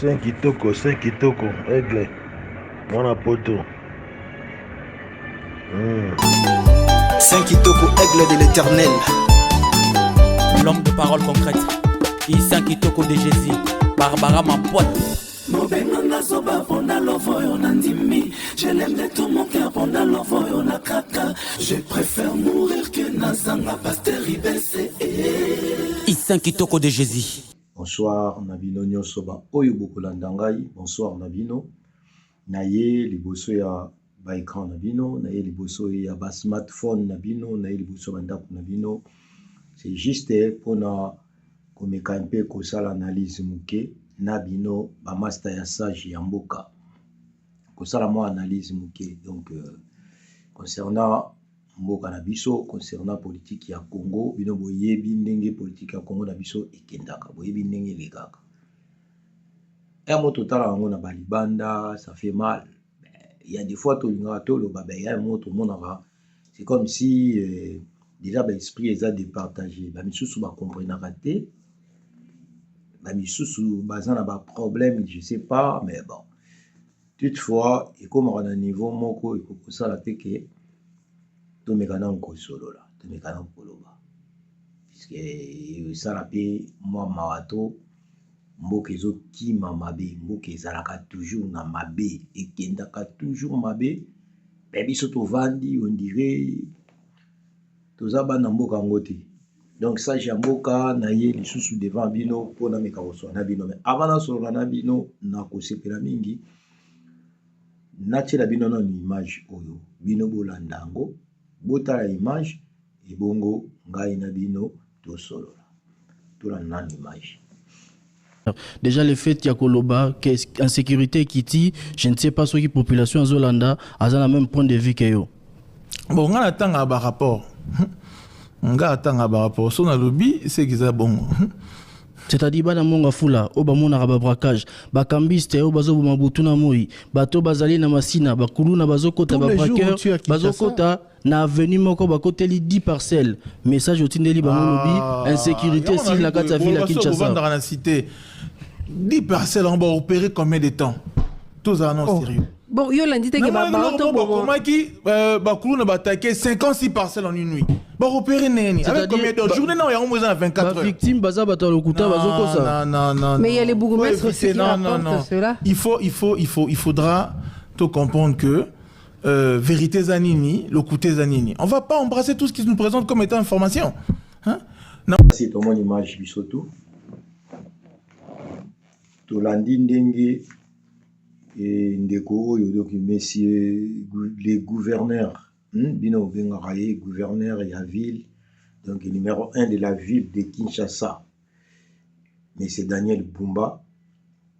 Saint Kitoko, Saint Kitoko, Aigle, mwana poto. Saint Kitoko, aigle de l'éternel. L'homme de parole concrète. Saint Kitoko de Jésus. Barbara Mampote. Mobenga nga zoba mpona love oyo nandimi. Je l'aime de tout mon cœur, mpona love oyo na kaka. Je préfère mourir que nazanga pasteur Ibese. Saint Kitoko de Jésus. Bonsoir na bino nyonso ba oyo bokolanda ngai, bonsoir na bino. Na ye liboso ya ba écran na bino, na ye liboso ya ba smartphone na bino, na ye liboso ya bandako na bino. C'est juste mpona komeka mpe kosala analyse moke na bino ba master ya sage ya mboka. Kosala mwa analyse moke donc concernant mboka na biso, concernant politique ya Congo. Bino boyebi ndenge politique ya Congo na biso ekendaka, boyebi ndenge elekaka. Ya moto totala yango na balibanda, ça fait mal. Il y a des fois tolingaka toloba, ben ya moto omonaka c'est comme si déjà ba esprit eza départagé, ba misusu ba comprenaka te, ba misusu baza na ba problème, je sais pas, mais bon, toutefois ekomaka na niveau moko ekokosala te ke tomeka nanu kosolola, tomeka nanu koloba, puisque esala pe mwa mawa to mboka ezokima mabe, mboka ezalaka toujours na mabe, ekendaka toujours mabe. Mais biso tovandi on dirait toza bana mboka yango te. Donc sage ya mboka na ye lisusu devant bino mpona meka kosolola na bino. Mais avant nasolola na bino, nakosepela mingi natiela bino nanu image oyo, bino bolanda yango, botala image ebongo ngai na bino tosolola. Tolanda nanu image. Déjà le fait ya koloba que insécurité ekiti, je ne sais pas soki population azolanda aza na même point de vue que yo. Bon, nga natanga ba rapport. Nga atanga ba rapport. So nalobi c'est que eza bongo. C'est-à-dire bana monga fula oyo bamonaka ba braquage, bakambiste oyo bazoboma butu na moi, bato bazali na masina, bakuluna bazokota, Tous les jours, ba braqueur tu as Kinshasa. Bazokota na avenue moko, bakoteli 10 parcelles. Message otindeli bango, lobi insécurité Yango esili na kati ya ville ya boye, Kinshasa. bovandaka na cité 10 parcelles, on va opérer combien de temps? Tozala non Oh. sérieux. Bon, yo olandi te ke Bakomaki babato bakuluna baattaqué 56 parcelles en une nuit. Baopérer ndenge nini? Avec C'est-à-dire, combien d'heures? Journée na yango mo eza na 24 heures. Bavictime baza bato ya lokuta, bazokosa. Non, non, non, Mais il y a non. les bourgmestres Faut aussi éviter. qui Non, non, rapportent non. cela. Il faudra tout comprendre que vérité zanini, lokuta zanini. On va pas embrasser tout ce qui nous présente comme étant information. Hein? Non. C'est tomoni image biso tu. Tolandi ndenge e ndeko oyo, donc monsieur le gouverneur, bino obengaka ye gouverneur ya ville, donc numéro 1 de la ville de Kinshasa, monsieur Daniel Bumba.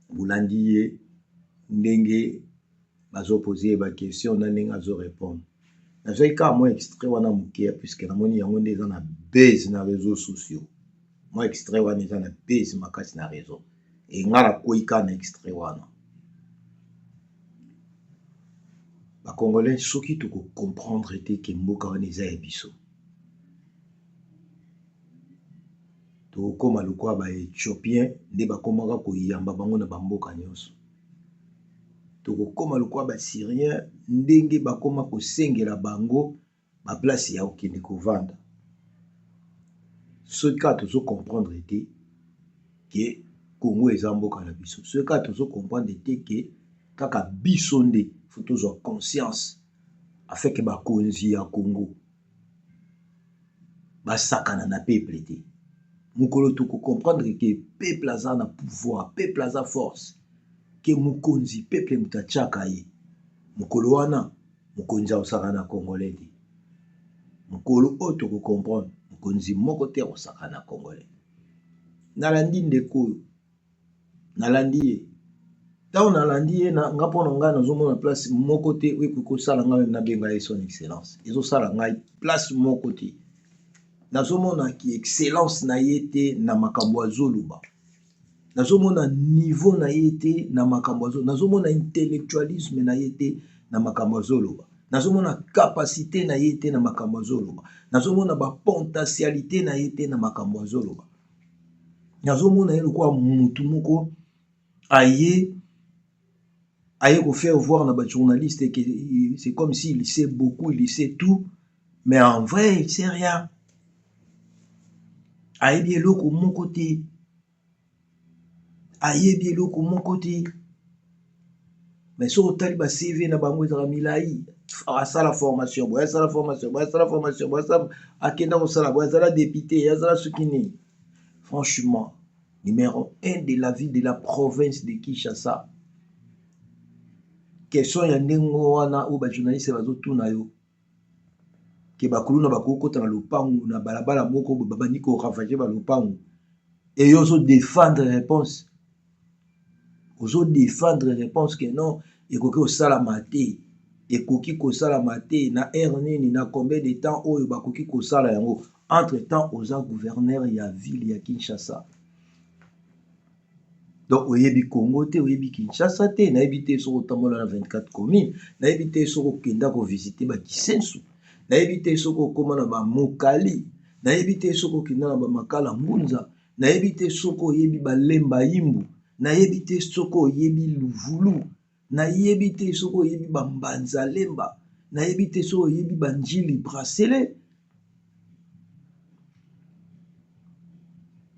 Bolandi ye ndenge bazopose ye baquestion na ndenge azorépondre. Nazwaki kaka mwa extrait wana moke, puisque namoni yango nde eza na base na réseaux sociaux. Mwa extrait wana eza na base makasi na réseau e nga nakwei kaka na extrait wana. Bacongolais, soki tokocomprendre te ke mboka wana eza ya biso, tokokóma lokola baéthiopien nde bakomaka koyamba bango na bamboka nyonso, tokokóma lokola basyrien ndenge bakóma kosengela bango baplace ya kokende kovanda. Soki kaka tozocomprendre te ke Congo eza mboka na biso, soki kaka tozocomprendre te ke kaka biso nde faut tozwa conscience afin ke bakonzi ya Congo basakana na peuple te. Mokolo tokocomprendre ke peuple aza na pouvoir, peuple aza force, ke mokonzi peuple moto atiaka ye, mokolo wana mokonzi akosaka na congolais te. Mokolo oyo tokocomprendre, mokonzi moko te akosaka na congolais. Nalandi ndeko oyo, nalandi ye. Ntango nalandi ye na nga, mpo na ngai nazomona place moko te oyo ekoki kosala ngai nabenga ye son excellence. Ezosala ngai place moko te, nazomona ki excellence na ye te na makambo azoloba, nazomona niveau na ye te na makambo azo, nazomona intellectualisme na ye te na makambo azoloba, nazomona capacité na ye te na makambo azoloba, nazomona bapotentialité na ye te na makambo azoloba. Nazomona ye lokola mutu moko. Aye aye ko faire voir na ba journaliste que c'est comme s'il sait beaucoup, il sait tout, mais en vrai il sait rien. Ayebi eloko moko te. Ayebi eloko moko te. Mais soki otali ba CV na bango ezalaka milayi, asala formation boye, asala formation boye, asala formation boye, asala, akenda kosala boye, azala député, azala soki nini. Franchement, numéro 1 de la ville de la province de Kinshasa. Question ya ndenge wana oyo ba journaliste bazotuna yo ke bakuluna bakokota na lopangu na balabala moko boye, babandi ko ravager ba lopangu et yo ozo défendre réponse, ozo défendre réponse que non, ekoki kosalama te, ekoki kosalama te na heure nini, na combien de temps oyo bakoki kosala yango. Entre temps oza gouverneur ya ville ya Kinshasa, donc oyebi Congo te, oyebi Kinshasa te, nayebi te soki otambola na 24 communes, nayebi te soki okenda kovisite bakisensu, nayebi te soki okóma na bamokali, nayebi te soki okenda na bamakala ngunza, nayebi te soki oyebi balemba yimbu, nayebi te soki oyebi luvulu, nayebi te soki oyebi bambanza lemba, nayebi te soki oyebi banjili bracelet,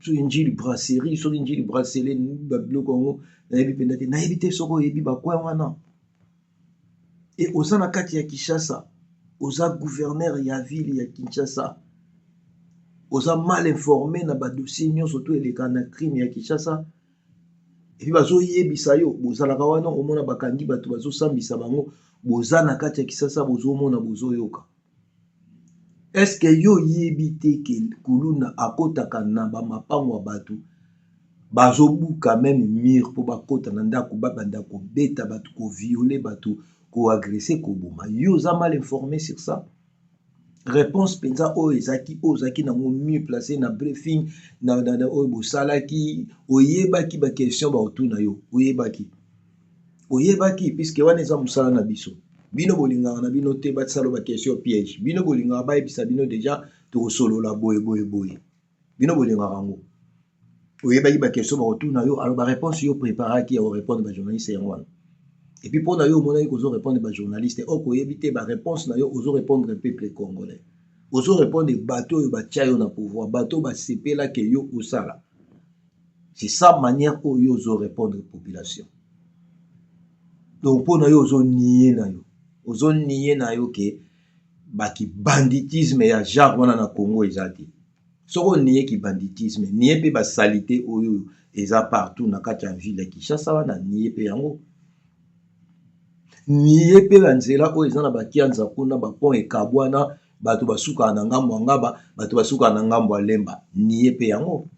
soki njili brasserie, soki njili bracelet, babiloko yango nayebi mpenza te, nayebi te soki oyebi bacoin wana. E oza na kati ya Kinshasa, oza gouverneur ya ville ya Kinshasa, oza mal informé na badossier nyonso to eleka na crime ya Kinshasa. Epi bazoyebisa yo, bozalaka wana, omona bakangi bato, bazosambisa bango, boza na kati ya Kinshasa, bozomona, bozoyoka. Est-ce que yo oyebi te ke kuluna akotaka na bamapango ya bato, bazobuka même mur mpo bakota na ndako, babanda kobeta bato, kovioler bato, koagresser, koboma? Yo oza mal informé sur ça. Réponse mpenza oyo ezalaki, oyo ozalaki nango mieux placé na briefing na oyo bosalaki, oyebaki baquestion baotuna yo, oyebaki, oyebaki, puisque wana eza mosala na biso. Bino bolingaka na bino te basala baquestion piège, bino bolingaka bayebisa bino déjà tokosolola boye boye boye, bino bolingaka yango. Oyebaki baquestion bakotuna yo, alors baréponse yo préparaki ya korépondre bajournaliste yango wana. Et puis mpo na yo omonaki kozorépondre bajournaliste, oko oyebi te baréponse na yo ozorépondre peuple congolais, ozorépondre bato oyo batia yo na pouvoir, bato oyo basepelaki yo osala. C'est ça manière oyo ozorépondre population. Donc mpo na yo ozonie na yo, ozonie na yo ke bakibanditisme ya genre wana na Congo eza te. Soki onie kibanditisme, nie mpe basaleté oyo eza partout na kati ya ville ya Kinshasa wana, nie mpe yango, nie mpe banzela oyo eza na bakianza kuna, bapont ekabwana, bato basukaka na ngambo ya Ngaba, bato basukaka na ngambo ya Lemba, nie mpe yango,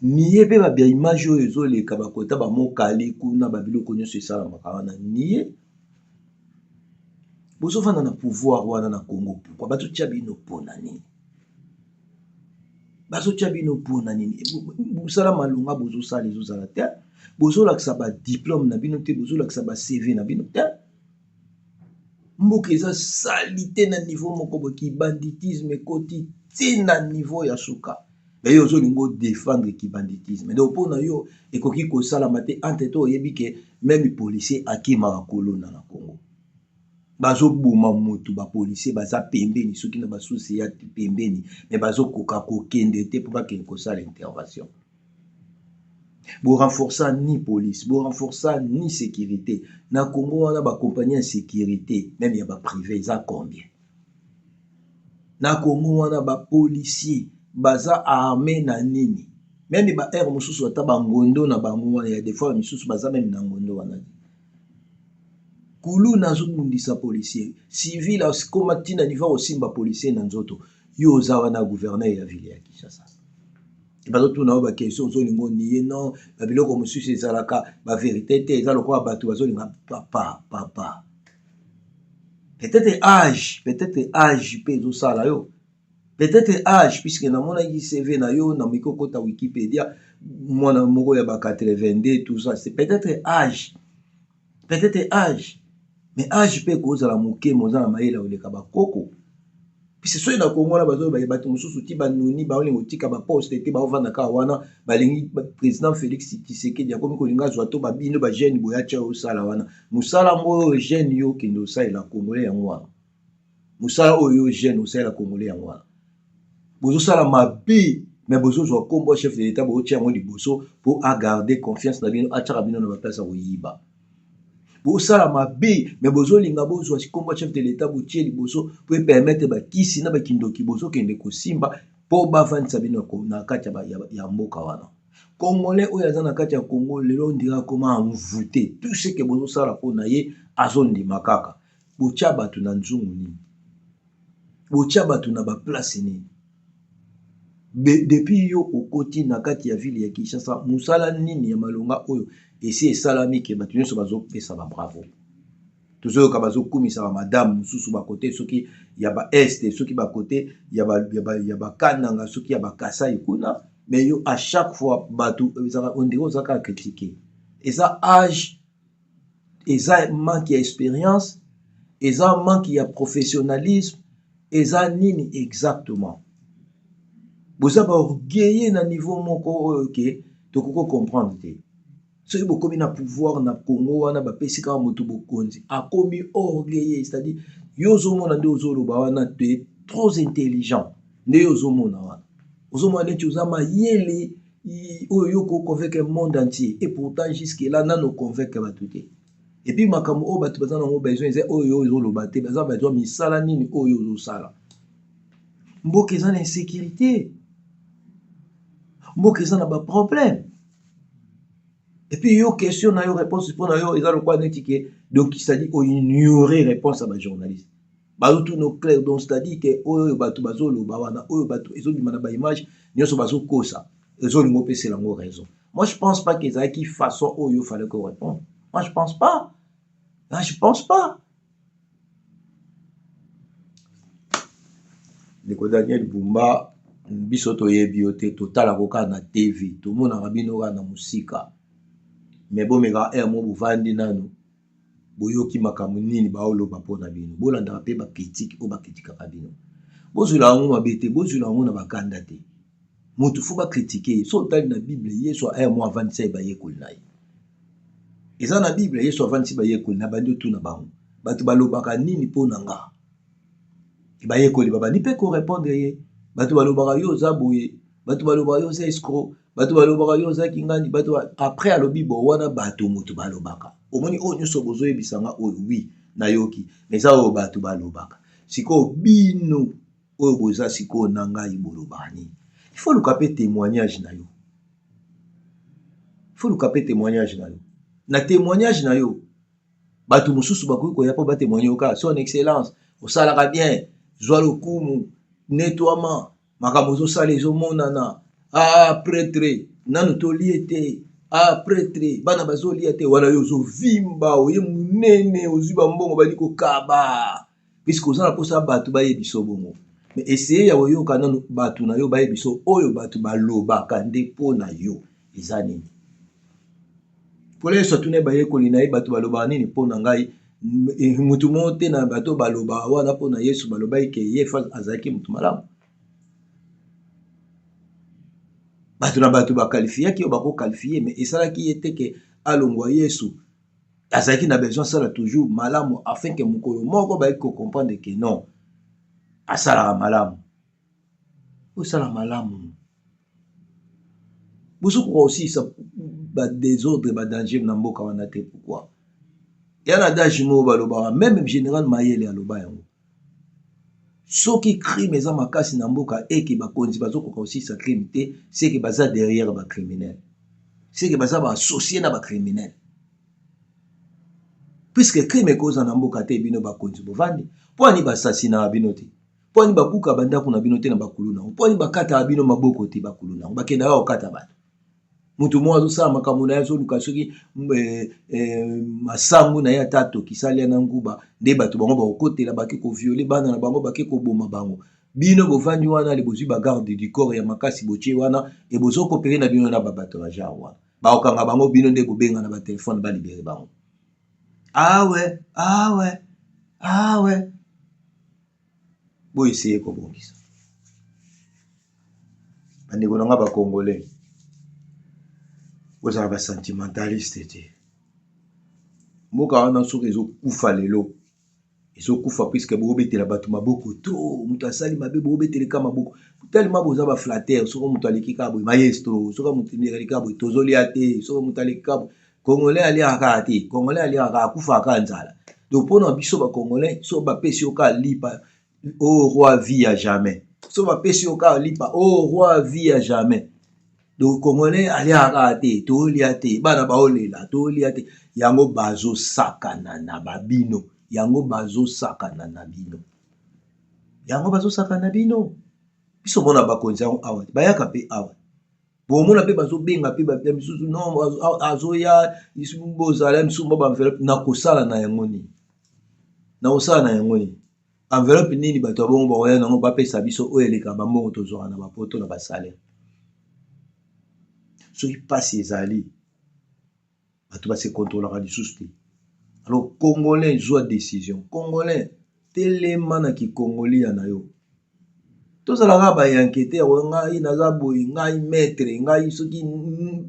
nie mpe babia image oyo ezoleka bakota bamokali kuna, babiloko nyonso esalamaka wana, nie. Bozovanda na pouvoir wana na Congo, pourquoi bazotia bino? Mpona nini bazotia bino? Mpona nini? Bosala malonga, bozosala ezozala te, bozolakisa badiplôme na bino te, bozolakisa baCV na bino te. Mboka eza sali te na niveau moko boye, kibanditisme ekoti ntina niveau ya suka. Me yo ozolinga odéfendre kibanditisme, donc mpo na yo ekoki kosalama te. Entre to oyebi ke même policier akimaka kolona na Congo, bazoboma motu, bapolisier baza pembeni, soki na basusi ya pembeni, me bazokoka kokende te mpo bakende kosala intervention. Borenforça ni police, borenforça ni sécurité na Congo wana. Bacompagnie ya sécurité même ya baprivé eza combien na Congo wana? Bapolisier baza armé na nini? Même baare mosusu, ata bangondo na bango wana ya des fois misusu baza même na ngondo wana te. Kuluna azobundisa policier civil, akoma ntina niveau kosimba policier na nzoto. Yo oza wana gouverneur ya ville ya Kinshasa, bazotuna yo baquestion, ozolinga onie non, babiloko mosusu ezalaka bavérité te, eza lokola bato bazolinga. Papa, papa, peut-être âge, peut-être âge mpe ezosala yo, peut-être âge, puisque namonaki CV na yo, nameki okota Wikipédia, mwana moko ya ba 82, tout ça, c'est peut-être âge, peut-être âge. Mais âge mpe ekozala moke, moza na mayele koleka bakoko. Puisque soki na Congo wana bazoloba ye bato mosusu ti banuni baolinga kotika baposte te, baovanda kaka wana, balingi président Félix Tshisekedi akomi kolinga azwa to babino ba jeune boye atya osala wana mosala yango oyo jeune yo okende osalela congolais yango wana, mosala oyo yo jeune osalela congolais yango wana, bozosala mabe mais bozozwa nkombo ya chef de l'État bootya yango liboso mpo agarde confiance na bino, atyaka bino na baplace ya koyiba. Bosala mabe mais bozolinga bozwa nkombo ya chef de l'État botie liboso mpo epermettre bakisi na bakindoki bozokende kosimba mpo bavandisa bino na kati ya mboka wana. Congolais oyo aza na kati ya Congo lelo ondira akoma envoûté, tout ce que bozosala mpo na ye azondima kaka. Botya bato na nzungu nini? Botya bato na baplace nini? Depuis yo okoti na kati ya ville ya Kinshasa, mosala nini ya malonga oyo esi esalami ke bato nyonso bazopesa ba bravo? Tozoyoka bazokumisa ba madame mosusu bakote soki ya ba est, soki bakote ya bakananga, soki ya bakasai kuna, mais yo à chaque fois bato ezalaka on dirait oza kaka critiquer. Eza âge, eza manque ya expérience, eza manque ya professionnalisme, eza nini exactement? Boza ba orgueilleux na niveau moko oyo ke tokoki comprendre te. Soki bokomi na pouvoir na Congo wana bapesi kaka moto bokonzi akomi orgueilleux, c'est-à-dire yo ozomona nde ozoloba wana te trop intelligent, nde yo ozomona wana ozomona neti oza mayele oyo yo koconvaincre monde entier, et pourtant jusque là nano convaincre bato te. Et puis makambo oyo bato baza nango besoin eza oyo ozoloba te, baza besoin misala nini oyo ozosala. Mboka eza na insécurité, mboka eza na ba problème. Et puis yo question na yo réponse mpo na yo eza lokola neti ke donc c'est-à-dire oignorer réponse ya ba journaliste. Bazotuna clair, donc c'est-à-dire ke oyo bato bazoloba wana, oyo bato ezobima na ba image nyonso bazokosa, ezolinga opesela yango raison. Moi je pense pas qu'ezalaki façon oyo fallait ko répondre. Moi je pense pas. Moi je pense pas. Ndeko Daniel Bumba, biso toyebi yo te, totalaka kaka na TV, tomonaka bino kaka na mosika. Mais bomeka air mo bovandi nanu, boyoki makambo nini baoloba mpona bino. Bolandaka mpe ba critique oyo bakritikaka bino. Bozwela yango mabe te, bozwela yango na bakanda te. Moto fo bakritike ye. So otali na Bible, Yesu air mo avandisa ye bayekoli na ye. Eza na Bible, Yesu avandisi bayekoli na bandi otuna bango. Bato balobaka nini mpo na nga? Bayekoli babandi mpe korepondre ye. Bato balobaka yo oza boye, bato balobaka yo oza escroc, bato balobaka yo oza kingani, bato après alobi bo wana bato moto balobaka. Omoni oyo nyonso bozoyebisa nga oyo, oui nayoki, mais eza oyo bato balobaka. Sikoyo bino oyo boza sikoyo na ngai bolobaka nini? Il faut luka pe témoignage na yo. Il faut luka pe témoignage na yo. Na témoignage na yo, bato mosusu bakoki koya mpo batémoigne yo kaka son excellence, osalaka bien, zwa lokumu, nettoiement, makambo ozosala ezomonana. Ah prêtre, nanu tolie te. Ah prêtre, bana bazolia te. Wana yo ozovimba, oye monene, ozwi bambongo bali kokaba. Puisque oza na posa bato bayebi so bongo. Mais essaye ya koyoka nanu bato na yo bayebi so oyo bato balobaka nde mpo na yo eza nini. Mpona Yesu atuna bayekoli na ye bato balobaka nini mpo na ngai. Motu moko te na bato balobaka wana mpo na Yesu balobaki ke ye azalaki motu malamu. Bato na bato bakalifiaki oyo bakokalifie, mais esalaki ye te ke alongwa Yesu. Azalaki na besoin asala toujours malamu afin ke mokolo moko bayaki kocomprendre ke non, asalaka malamu. Osala malamu. Bozokoka kosilisa ba désordre, ba danger na mboka wana te, pourquoi? Ya na adage moko balobaka, même général Mayele aloba yango. Soki crime eza makasi na mboka eke bakonzi bazokoka kosilisa crime te, c'est que baza derrière ba criminels. C'est que baza ba associés na ba criminels. Puisque crime ekoza na mboka te, bino bakonzi bovandi, po ani bassassinaka bino te, po ani babuka bandako na bino te na bakulu nango, po ani bakataka bino maboko te bakulu nango, bakendaka kokata bato. Moto moko azosala makambo na ye, azoluka soki masangu na ye ata atokisa alia na nguba, nde bato bango bakokotela, bake koviole bana na bango, bake koboma bango. Bino bovandi wana, le bozwi ba garde du corps ya makasi botie wana, e bozokopere na bino na ba bato ya genre wana. Bakokanga bango, bino nde bobenga na ba telefone ba libere bango. Ah ouais, ah ouais, ah ouais. Bo essayer kobongisa. Bandeko na nga ba congolais, bozala ba sentimentaliste te. Mboka wana soki ezokufa lelo, ezokufa puisque bobetela bato maboko trop. Moto asali mabe bobetele ka maboko. Tellement boza ba flatteur, soki moto aleki kaka boye maestro, soki moto aleki kaka boye tozolia te, soki moto aleki kaka boye congolais aliaka kaka te, congolais aliaka kaka, akufaka kaka nzala. Donc mpona biso ba congolais, soki bapesi yo kaka lipa, oh roi vie à jamais. Soki bapesi yo kaka lipa, oh roi vie à jamais. Donc congolais aliaka kaka te, tolia te, bana baolela, tolia te. Yango bazosakana na babino, yango bazosakana na bino, yango bazosakana na bino. Biso mona bakonzi yango awa, bayaka mpe awa, bomona mpe bazobenga mpe bato misusu, non azoya bozala misusu mwa baenveloppe. Nakosala na yango nini? Nakosala na yango nini? Enveloppe nini bato ya bongo bakoya nango bapesa biso oyo eleka bambongo tozwaka na bapoto na basalaire? Soki mpasi ezali, bato base contrôlaka lisusu te. Alors congolais, zwa décision. Congolais, telema na kikongolia na yo. Tozalaka bayanke te, ngai naza boye, ngai maître, ngai soki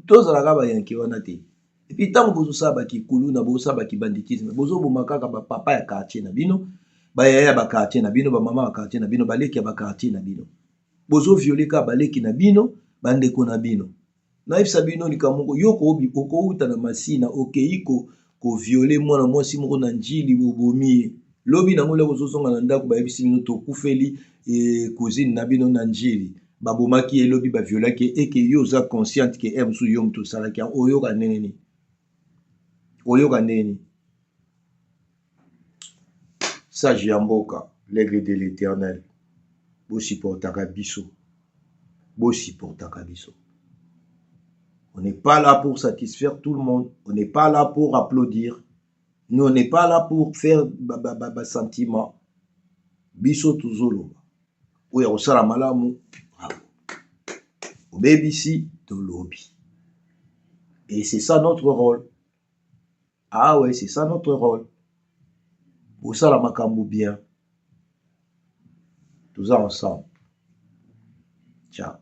tozalaka bayanke wana te. Et puis ntango bozosala bakikuluna, bozosala bakibanditisme, bozoboma kaka bapapa ya quartier na bino, bayaya ya baquartier na bino, bamama ya quartier na bino, baleki ya baquartier na bino. Bozoviole kaka baleki na bino, bandeko na bino. Nayebisa bino likambo moko, yo okouta na Masina, okei koviole mwana mwasi moko na Njili, bobomi ye. Lobi nango leko ozozonga na ndako, bayebisi bino tokufeli cousine na bino na Njili, babomaki ye lobi, baviolaki ye. Eke yo oza consciente ke mosusu yo moto osalaki yango, oyoka ndenge nini? Oyoka ndenge nini? Sage ya mboka, l'aigle de l'Éternel, bosupportaka biso, bosupportaka biso. On n'est pas là pour satisfaire tout le monde, on n'est pas là pour applaudir, nous on n'est pas là pour faire ba sentiment. Biso tozoloba oyo akosala malamu, bravo. Obebisi, tolobi. Et c'est ça notre rôle. Ah ouais, c'est ça notre rôle. Bosala makambo bien. Tous ensemble. Ciao.